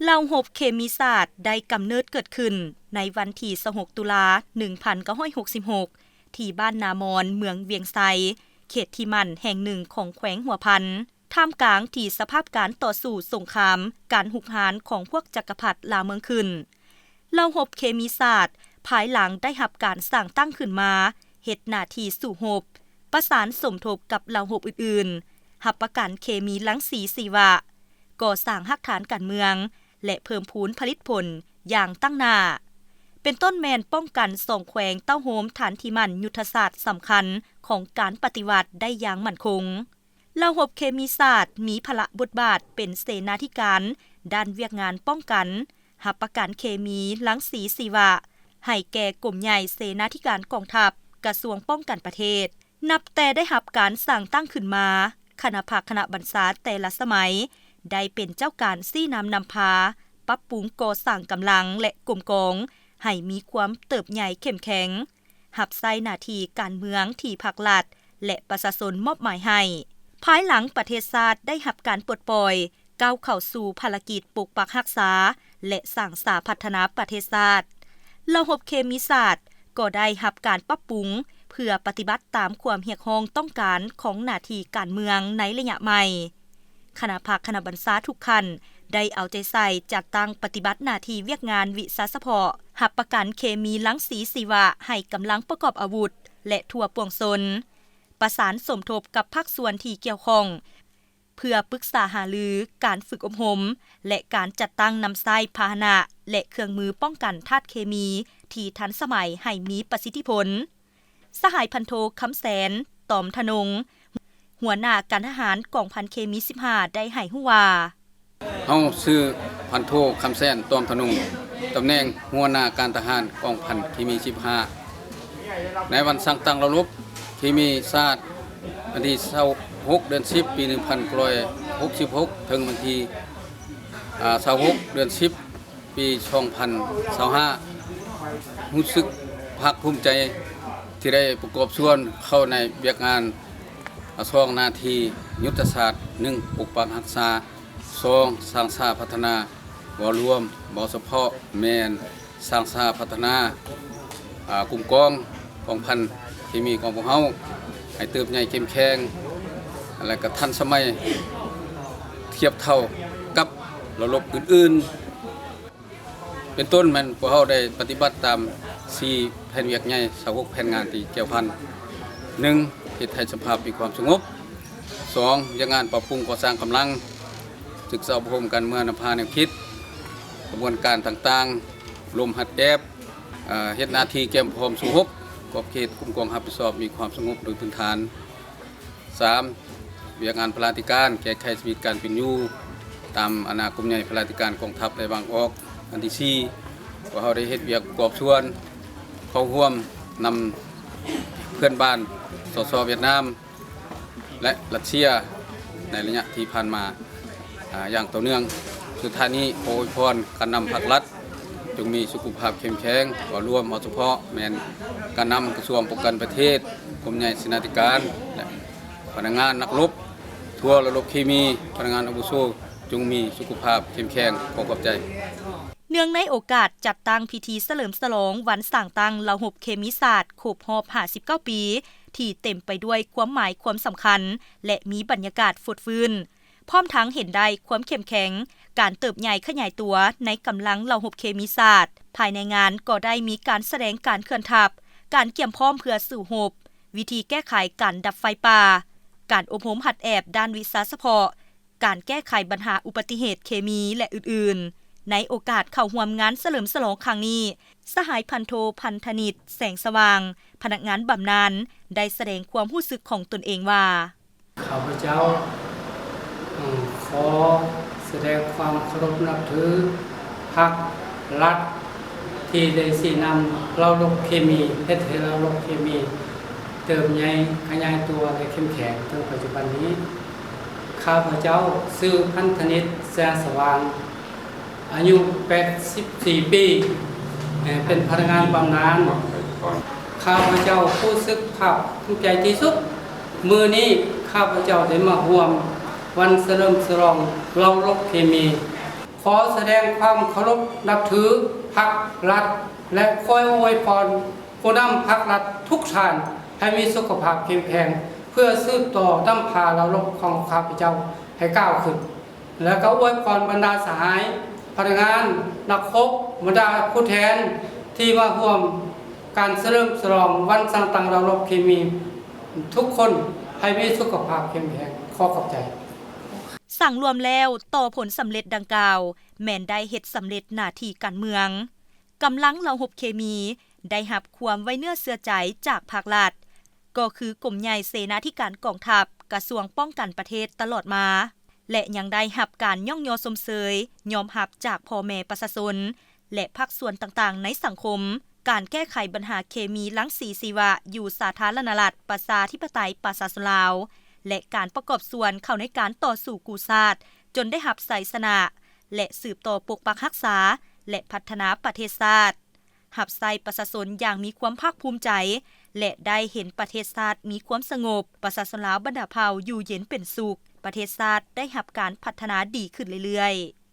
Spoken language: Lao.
ເຫຼົ່າຮົບເຄມີສາດໄດ້ກຳເນີດເກີດຂຶ້ນໃນວັນທີຊາວຫົກ ຕຸລາ ໜຶ່ງພັນເກົ້າຮ້ອຍຫົກສິບຫົກ ທີ່ບ້ານນາມອນ ເມືອງວຽງໄຊ, ເຂດທີ່ໝັ້ນແຫ່ງໜຶ່ງຂອງແຂວງຫົວພັນ, ທ່າມກາງທີ່ສະພາບການຕໍ່ສູ້ສົງຄາມ, ການຮຸກຮານຂອງພວກຈັກກະພັດລ່າເມືອງຂຶ້ນ. ເຫຼົ່າຮົບເຄມີສາດພາຍຫຼັງໄດ້ຮັບການສ້າງຕັ້ງຂຶ້ນມາ ເຮັດໜ້າທີ່ສູ້ຮົບ, ປະສານສົມທົບກັບເຫຼົ່າຮົບອື່ນໆ, ຮັບປະກັນເຄມີລັງສີຊີວະ, ກໍ່ສ້າງຮາກຖານການເມືອງ ແລະ ເພີ່ມພູນຜະລິດຜົນຢ່າງຕັ້ງໜ້າ, ເປັນຕົ້ນແມ່ນປ້ອງກັນສອງແຂວງເຕົ້າໂຮມຖານທີ່ໝັ້ນຍຸດທະສາດສຳຄັນຂອງການປະຕິວັດໄດ້ຢ່າງໝັ້ນຄົງ. ເຫຼົ່າຮົບເຄມີສາດມີພາລະບົດບາດເປັນເສນາທິການດ້ານວຽກງານປ້ອງກັນ, ຮັບປະກັນເຄມີລັງສີຊີວະ ໃຫ້ແກ່ກົມໃຫຍ່ເສນາທິການກອງທັບ ກະຊວງປ້ອງກັນປະເທດ. ນັບແຕ່ໄດ້ຮັບການສ້າງຕັ້ງຂຶ້ນມາ, ຄະນະພັກຄະນະບັນຊາແຕ່ລະສະໄໝ ໄດ້ເປັນເຈົ້າການຊີ້ນຳນຳພາ, ປັບປຸງກໍ່ສ້າງກຳລັງ ແລະ ກົມກອງ ໃຫ້ມີຄວາມເຕີບໃຫຍ່ເຂັ້ມແຂງ, ຮັບໃຊ້ໜ້າທີ່ການເມືອງທີ່ພັກລັດ ແລະ ປະຊາຊົນມອບໝາຍໃຫ້. ພາຍຫຼັງປະເທດຊາດໄດ້ຮັບການປົດປ່ອຍ, ກ້າວເຂົ້າສູ່ພາລະກິດປົກປັກຮັກສາ ແລະ ສ້າງສາພັດທະນາປະເທດຊາດ, ເຫຼົ່າຮົບເຄມີສາດກໍໄດ້ຮັບການປັບປຸງ ເພື່ອປະຕິບັດຕາມຄວາມຮຽກຮ້ອງຕ້ອງການຂອງໜ້າທີ່ການເມືອງໃນໄລຍະໃໝ່. ຄະນະພັກຄະນະບັນຊາທຸກຂັ້ນໄດ້ເອົາໃຈໃສ່ຈັດຕັ້ງປະຕິບັດໜ້າທີ່ວຽກງານວິຊາສະເພາະ, ຮັບປະກັນເຄມີລັງສີຊີວະໃຫ້ກຳລັງປະກອບອາວຸດ ແລະ ທົ່ວປວງຊົນ, ປະສານສົມທົບກັບພາກສ່ວນທີ່ກ່ຽວຂ້ອງ ເພື່ອປຶກສາຫາລືການຝຶກອົບຮົມ ແລະ ການຈັດຕັ້ງນຳໃຊ້ພາຫະນະ ແລະ ເຄື່ອງມືປ້ອງກັນທາດເຄມີທີ່ທັນສະໄໝໃຫ້ມີປະສິດທິຜົນ. ສະຫາຍພັນໂທ ຄຳແສນ ຕອມທະນົງ ຫົວໜ້າການທະຫານກອງພັນເຄມີສິບຫ້າ ໄດ້ໃຫ້ຮູ້ວ່າ, ເຮົາຊື່ພັນໂທ ຄຳແສນ ຕອມທະນົງ, ຕຳແໜ່ງຫົວໜ້າການທະຫານກອງພັນເຄມີສິບຫ້າ. ໃນວັນສ້າງຕັ້ງເຫຼົ່າຮົບເຄມີສາດ ວັນທີຊາວຫົກ ເດືອນສິບ ປີໜຶ່ງພັນເກົ້າຮ້ອຍຫົກສິບຫົກ ເຖິງວັນທີ ອາ ຊາວຫົກ ເດືອນສິບ ປີສອງພັນຊາວຫ້າ ຮູ້ສຶກພາກພູມໃຈທີ່ໄດ້ປະກອບສ່ວນເຂົ້າໃນວຽກງານ ອາ ສອງ ໜ້າທີ່ຍຸດທະສາດ, ໜຶ່ງ ປົກປັກຮັກສາ, ສອງ ສ້າງສາພັດທະນາ. ເວົ້າລວມ, ເວົ້າສະເພາະແມ່ນສ້າງສາພັດທະນາ ອາ ກຸ່ມກອງ ກອງພັນເຄມີຂອງພວກເຮົາ ໃຫ້ເຕີບໃຫຍ່ເຂັ້ມແຂງ ແລະ ກະທັນສະໄໝ ທຽບເທົ່າກັບເຫຼົ່າຮົບອື່ນໆ. ເປັນຕົ້ນແມ່ນພວກເຮົາໄດ້ປະຕິບັດຕາມສີ່ແຜນວຽກໃຫຍ່ ຊາວຫົກແຜນງານທີ່ກ່ຽວພັນ. ໜຶ່ງ ເຮັດໃຫ້ສະພາບມີຄວາມສະຫງົບ. ສອງ ວຽກງານປັບປຸງກໍ່ສ້າງກຳລັງ, ສຶກສາອົບຮົມ, ການເມືອງ, ນຳພາແນວຄິດ, ຂະບວນການຕ່າງໆ, ລົມຮັດແອບ, ເຮັດໜ້າທີ່ກຽມພ້ອມສູ້ຮົບ, ຂອບເຂດຄຸ້ມຄອງຮັບຜິດຊອບມີຄວາມສະຫງົບໂດຍພື້ນຖານ. ສາມ ວຽກງານພະລາທິການ, ແກ້ໄຂຊີວິດການເປັນຢູ່ຕາມອານາກົມໃຫຍ່ພະລາທິການກອງທັບໄດ້ວາງອອກ. ອັນທີສີ່ ພວກເຮົາໄດ້ເຮັດວຽກປະກອບສ່ວນເຂົ້າຮ່ວມນຳເພື່ອນບ້ານ ສສ ຫວຽດນາມ ແລະ ຣັດເຊຍ ໃນໄລຍະທີ່ຜ່ານມາ ອາ ຢ່າງຕໍ່ເນື່ອງ. ສຸດທ້າຍນີ້ ຂໍອວຍພອນການນຳພັກລັດ ຈົ່ງມີສຸຂະພາບເຂັ້ມແຂງ, ເວົ້າລວມ, ເວົ້າສະເພາະແມ່ນການນຳກະຊວງປ້ອງກັນປະເທດ, ກົມໃຫຍ່ເສນາທິການ ແລະ ພະນັກງານນັກລົບທົ່ວລະບົບເຄມີ, ພະນັກງານອາວຸໂສ ຈົ່ງມີສຸຂະພາບເຂັ້ມແຂງ. ຂໍຂອບໃຈ. ເນື່ອງໃນໂອກາດຈັດຕັ້ງພິທີສະເຫຼີມສະຫຼອງວັນສ້າງຕັ້ງເຫຼົ່າຮົບເຄມີສາດຄົບຮອບຫ້າສິບເກົ້າປີ ທີ່ເຕັມໄປດ້ວຍຄວາມໝາຍຄວາມສຳຄັນ ແລະ ມີບັນຍາກາດຟົດຟື້ນ, ພ້ອມທັງເຫັນໄດ້ຄວາມເຂັ້ມແຂງ, ການເຕີບໃຫຍ່ຂະຫຍາຍຕົວໃນກຳລັງເຫຼົ່າຮົບເຄມີສາດ. ພາຍໃນງານກໍໄດ້ມີການສະແດງການເຄື່ອນທັບ, ການກຽມພ້ອມເພື່ອສູ້ຮົບ, ວິທີແກ້ໄຂການດັບໄຟປ່າ, ການອົບຮົມຫັດແອບດ້ານວິຊາສະເພາະ, ການແກ້ໄຂບັນຫາອຸບັດຕິເຫດເຄມີ ແລະ ອື່ນໆ. ໃນໂອກາດເຂົ້າຮ່ວມງານສະເຫຼີມສະຫຼອງຄັ້ງນີ້, ສະຫາຍພັນໂທ ພັນທະນິດ ແສງສະຫວ່າງ, ພະນັກງານບຳນານ ໄດ້ສະແດງຄວາມຮູ້ສຶກຂອງຕົນເອງວ່າ, ຂ້າພະເຈົ້າ ເອີ່ມ ຂໍສະແດງຄວາມເຄົາລົບນັບຖືພັກລັດ ທີ່ໄດ້ຊີ້ນຳເຫຼົ່າລົບເຄມີ, ເຮັດໃຫ້ເຫຼົ່າລົບເຄມີເຕີບໃຫຍ່ຂະຫຍາຍຕົວ ແລະ ເຂັ້ມແຂງເຖິງປັດຈຸບັນນີ້. ຂ້າພະເຈົ້າຊື່ ພັນທະນິດ ແສງສະຫວ່າງ, ອາຍຸແປດສິບສີ່ປີ, ເປັນພະນັກງານບຳນານ. ຂ້າພະເຈົ້າຮູ້ສຶກພາກພູມໃຈທີ່ສຸດ, ມື້ນີ້ຂ້າພະເຈົ້າໄດ້ມາຮ່ວມວັນສະເຫຼີມສະຫຼອງເຫຼົ່າລົບເຄມີ. ຂໍສະແດງຄວາມເຄົາລົບນັບຖືພັກລັດ ແລະ ຂໍອວຍພອນຜູ້ນຳພັກລັດທຸກທ່ານໃຫ້ມີສຸຂະພາບເຂັ້ມແຂງ ເພື່ອສືບຕໍ່ນຳພາລາວລົບຂອງຂ້າພະເຈົ້າໃຫ້ກ້າວຂຶ້ນ ແລະ ກໍອວຍພອນບັນດາສະຫາຍ, ພະນັກງານ, ນັກຮົບ, ບັນດາຜູ້ແທນທີ່ມາຮ່ວມການສະເຫຼີມສະຫຼອງວັນສ້າງຕັ້ງລາວລົບເຄມີທຸກຄົນໃຫ້ມີສຸຂະພາບເຂັ້ມແຂງ. ຂໍຂອບໃຈ. ສັງລວມແລ້ວ, ຕໍ່ຜົນສຳເລັດດັ່ງກ່າວ, ແມ່ນໄດ້ເຮັດສຳເລັດໜ້າທີ່ການເມືອງ. ກຳລັງລາວຮົບເຄມີ ໄດ້ຮັບຄວາມໄວ້ເນື້ອເຊື່ອໃຈຈາກພາກລັດ, ກໍຄືກົມໃຫຍ່ເສນາທິການກອງທັບ, ກະຊວງປ້ອງກັນປະເທດຕະຫຼອດມາ ແລະ ຍັງໄດ້ຮັບການຍ້ອງຍໍຊົມເຊີຍ, ຍອມຮັບຈາກພໍ່ແມ່ປະຊາຊົນ ແລະ ພາກສ່ວນຕ່າງໆໃນສັງຄົມ. ການແກ້ໄຂບັນຫາເຄມີລັງສີຊີວະຢູ່ສາທາລະນະລັດ ປະຊາທິປະໄຕ ປະຊາຊົນລາວ ແລະ ການປະກອບສ່ວນເຂົ້າໃນການຕໍ່ສູ້ກູ້ຊາດ ຈົນໄດ້ຮັບໄຊຊະນະ ແລະ ສືບຕໍ່ປົກປັກຮັກສາ ແລະ ພັດທະນາປະເທດຊາດ, ຮັບໃຊ້ປະຊາຊົນຢ່າງມີຄວາມພາກພູມໃຈ ແລະ ໄດ້ເຫັນປະເທດຊາດມີຄວາມສະຫງົບ, ປະຊາຊົນລາວບັນດາເຜົ່າຢູ່ເຢັນເປັນສຸກ, ປະເທດຊາດໄດ້ຮັບການພັດທະນາດີຂຶ້ນເລື້ອຍໆ.